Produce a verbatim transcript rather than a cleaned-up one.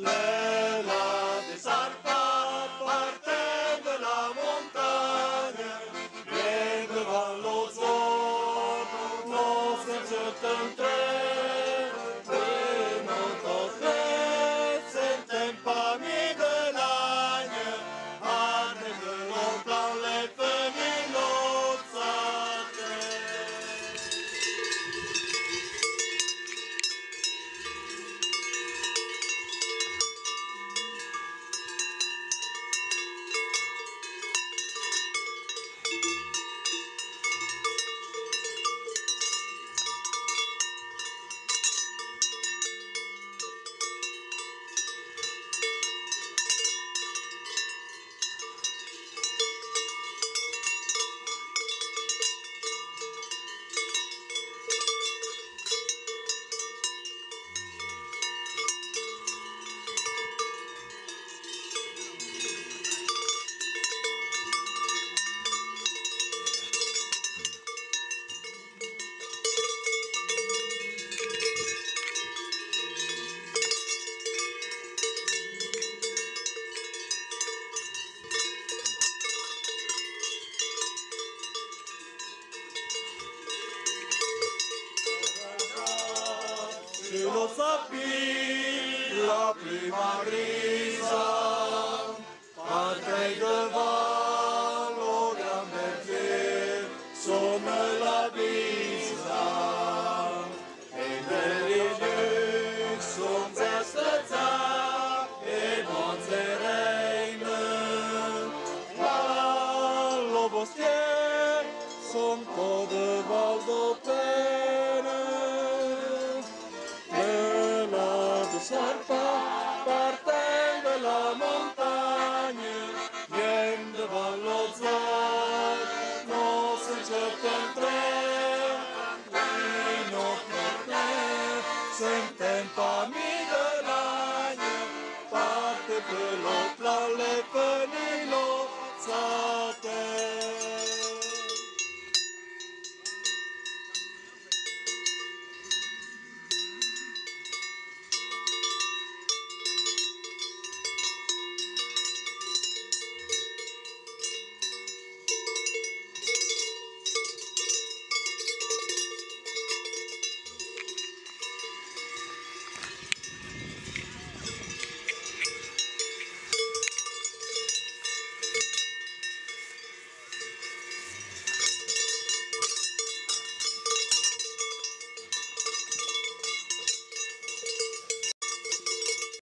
L'è la de sarpa, parten de la montagne, vin devàn lo zorno, no se senten tre, e no tot le senten pa mi de l'agne, arde de lo plan le feminotsate. Su lo sapi, la pluma grisa, parten devàn lo gran berger, son la bisa. E de riu son zestezà, e bon sereine, la lo bostier, son to de valdo pe